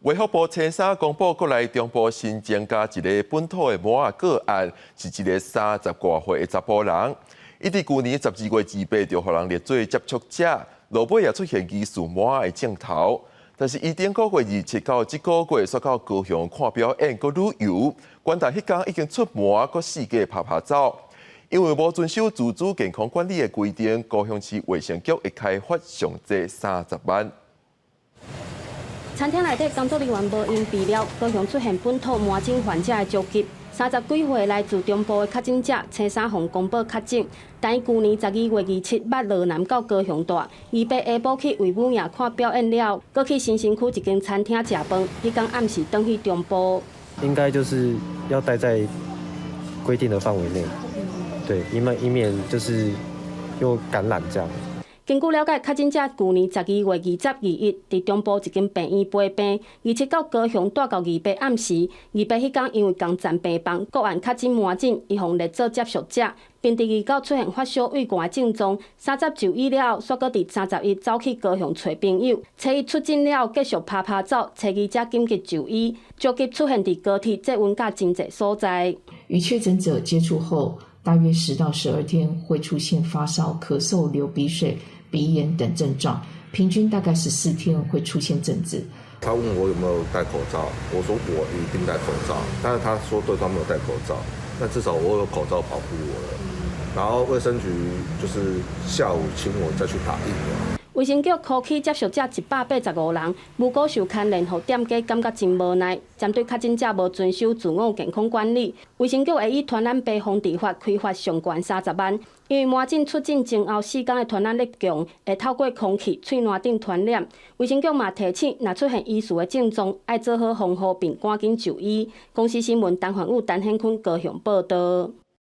衛福部星三公布，國內中部新增加一个本土的麻個案，是一个三十外歲的查埔人。伊佇舊年12月28就予人列做接觸者，落尾也出現疑似麻的症頭。但是伊頂個月27到這個月，煞到高雄看表演、閣旅遊，元旦彼工已經出門，閣四界趴趴走。因為無遵守自主健康管理的規定，高雄市衛生局會開罰上濟30萬。餐廳內底工作人員無閒備料，高雄出現本土麻疹患者的足跡。三十幾歲來自中部的確診者，星三予公布確診。但伊舊年12月27捌落南到高雄蹛，28下晡去衛武營看表演了，閣去新興區一間餐廳食飯，彼工暗時轉去中部。應該就是要待在規定的範圍內，對，以免就是又感染這樣。根據了解，確診者舊年12月20、21佇中部一間病院陪病，27到高雄蹛到28暗時，28彼工因為仝層病房個案確診麻疹，伊予列做接觸者，並佇29出現發燒畏寒症狀，30就醫了後，煞閣佇31走去高雄揣朋友，初一出診了後繼續趴趴走，初二才緊急就醫，足跡出現佇高鐵捷運佮真濟所在。與確診者接觸後，大約10到12天會出現發燒、咳嗽、流鼻水、鼻炎等症狀，平均大概14天會出現症子。他問我有沒有戴口罩，我說我一定戴口罩，但是他說對方沒有戴口罩，那至少我有口罩保護我了。然後衛生局就是下午請我再去打疫苗。衛生局科區接觸者185人，無辜受牽連，予店家感覺真無奈。針對確診者無遵守自我健康管理，衛生局會以傳染病防治法開罰上懸30萬。因為麻疹出診前後4工的傳染力強，會透過空氣、喙瀾頂傳染。衛生局嘛提醒，若出現疑似的症狀，愛做好防護並趕緊就醫。公視新聞陳煥武、陳顯坤高雄報導。